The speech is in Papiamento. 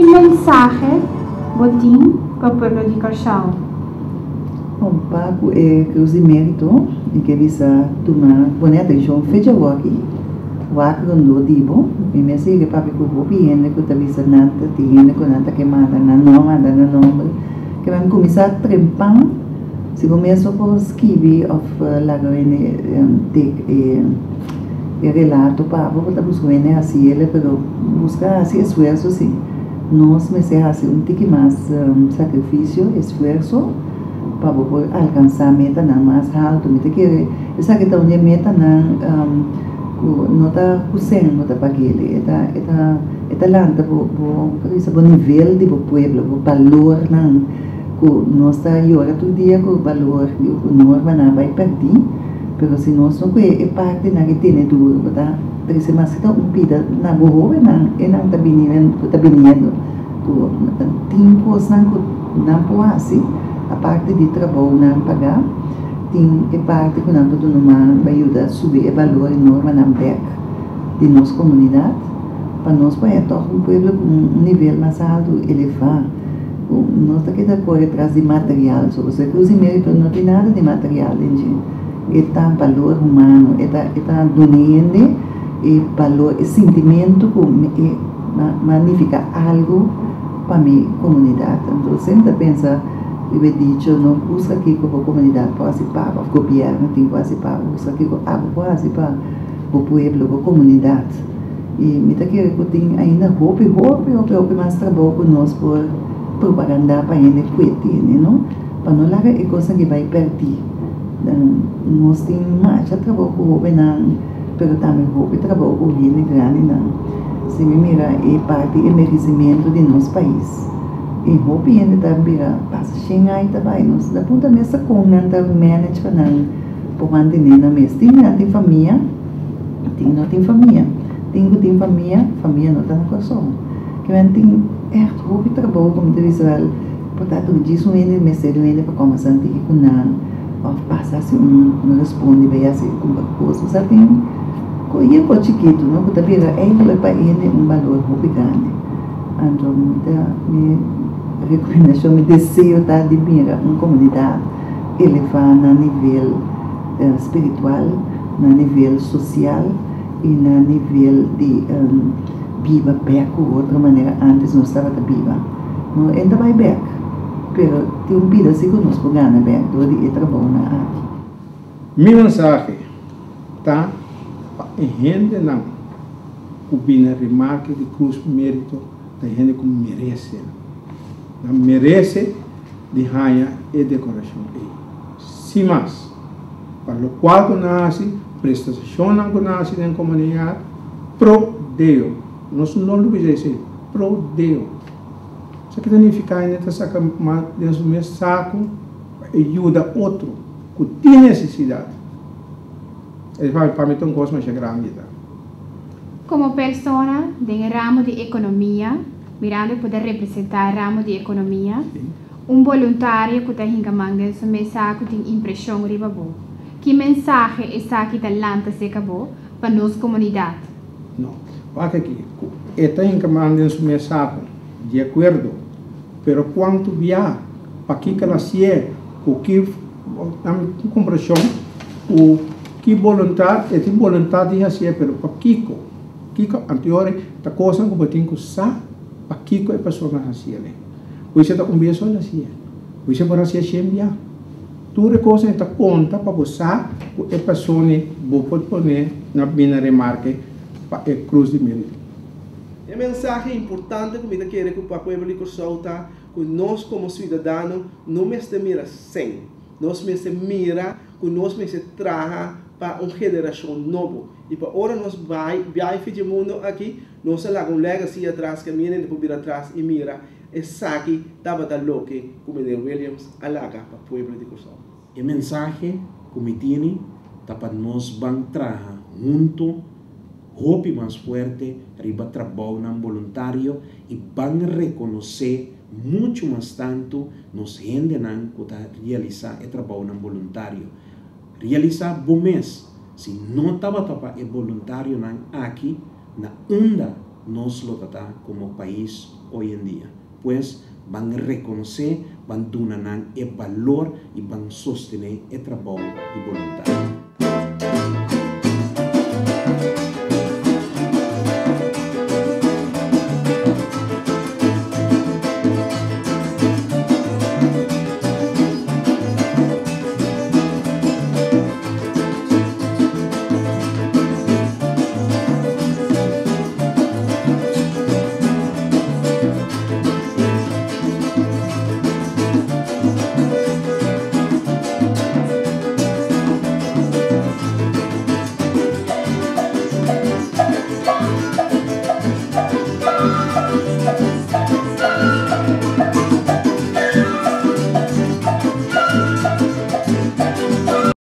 Mensahe bo tin pa pueblo di Kòrsou? Bon, pa ku e Krus di Mérito, mi ke bisa tuma pone atenshon fecha awor aki, wak rondó di bo. Mi mes a yega papia ku hopi hende ku ta bisa nan ta tin hende ku nan ta ke manda nan no a manda nan nòmber. Ke men kuminsá trempan si bo mes no por skibi òf laga hende tek e e relato pa bo, bo ta buska un hende hasi el, pero buska hasi esfuerso si. Nos mester hasi un tiki mas sakrifisio, esfuerso, pa bo por alkansá metanan mas haltu. Mi ta kere esaki ta un di e metanan ku no ta ku sèn bo ta pag'el, e ta e ta e ta lanta bo bo por bisa bo nivel di bo pueblo, bo balornan ku nos ta yora tur dia ku balor di ku normanan a bai pèrdí, pero si nos no kue e partinan ki tene duru bo ta trese masita un pida na bo hóbennan, e nan ta bini ku ta biniendo ku tin kosnan ku nan por hasi aparte di trabounan pagá, tin e parti ku nan por duna man pa yuda subi e balor i normanan bèk di nos komunidat pa nos por haña tòg un pueblo ku un nivel mas altu elevá ku no ta keda kore tras di material so pasobra Cruz di Mérito no tin nada di material den dje e ta balor humano e ta e ta duna hende e balor e sintimentu ku e magnifica algo pa mi comunidad. Anto semper ta pensa riba e dicho no busca kico bo comunidad por haci pa bo of gobierno tin cu haci pa bo, busca kico abo por haci pa bo pueblo, bo comunidad. Y mi ta kere cu tin ainda hopi, hopi, hopi, hopi mas trabou cu nos por propaganda pa hende cue tene, no? Pa no laga e cosnan aki bay perdi. Nos tin masha trabou cu hobennan, pero tambe hopi trabou cu hende grandinan. Si mi mira e parti envejecimiento di nos pais, e hopi hende ta bira pasa shen aña ta bay, nos ta puntra mes ta con nan ta manage pa nan por mantene nan mes. Tin nan tin famia, tin no tin famia. Tin cu tin famia, famia no ta na Corsou. Kimen tin echt hopi trabou cu mi ta bisa wel por ta tur djis un hende mester di un hende pa combersa un tiki cu nan of pasa haci un respondi bay haci cumpra cos. Bo sa tin cu e cos chikitu no cu ta bira eigenlijk pa hende un balor hopi grandi. Anto mi ta mi recomendacion, mi deseo ta di mira un comunidad eleva na nivel spiritual, na nivel social y na nivel di biba bek cu otro manera antes nos tabata biba. No e ta bay bek, pero tin un bida si cu nos por gana bek door di e trabounan aki. Mi mensahe ta pa e hendenan ku bini remarke di Krus Mérito ta hende ku merese. Nan merese di haña e dekorashon ei. Sin mas, pa lokual ku nan hasi, prestashonnan ku nan hasi den komunidat, pro Deo. Nos no lubida esei, pro Deo. Esaki ta nifiká hende ta saka mas den su mes saku pa e yuda otro ku tin nesesidat. Esei pa mi ta un kos masha grandi ta. Komo persona den e ramo di ekonomia, mirando e poder representá e ramo di ekonomia, un boluntario ku ta hinka man den su mes saku tin impreshon riba bo. Ki mensahe esaki ta lanta serka bo pa nos komunidat? No. Wak aki, ku e ta hinka man den su mes saku, di akuerdo. Pero kuantu bia, pakiko el a hasié, ku ki kompreshon, ku ki boluntat, e tin boluntat di hasié, pero pakiko? Kiko anteori ta kosnan ku bo tin ku sa pakiko e persona a hasié. Bo ta un bia so el a hasié, bo por hasié shen bia. Tur e kosnan ta konta pa bo sa ku e persona bo por pone na bini remarke pa e Krus di Mérito. E mensahe importante ku mi ta kere ku pa pueblo di Kòrsou ta ku nos komo siudadano no mester mira sèn. Nos mester mira ku nos mester traha pa un generashon nobo. I pa ora nos bai biahe fi dje mundu aki, nos a laga un legacy atras ku mi hende por bira atras i mira esaki tabata loke ku meneer Williams a laga pa pueblo di Kòrsou. E mensahe ku mi tini ta pa nos ban traha huntu hopi mas fuerte riba trabounan boluntario i ban rekonosé muchu mas tantu nos hendenan ku ta realisá e trabounan boluntario. Realisá bo mes, si no tabata pa e boluntarionan aki, na unda nos lo ta komo pais hoi en dia. Pues, ban rekonosé, ban duna nan e balor i ban sostené e trabou di boluntario.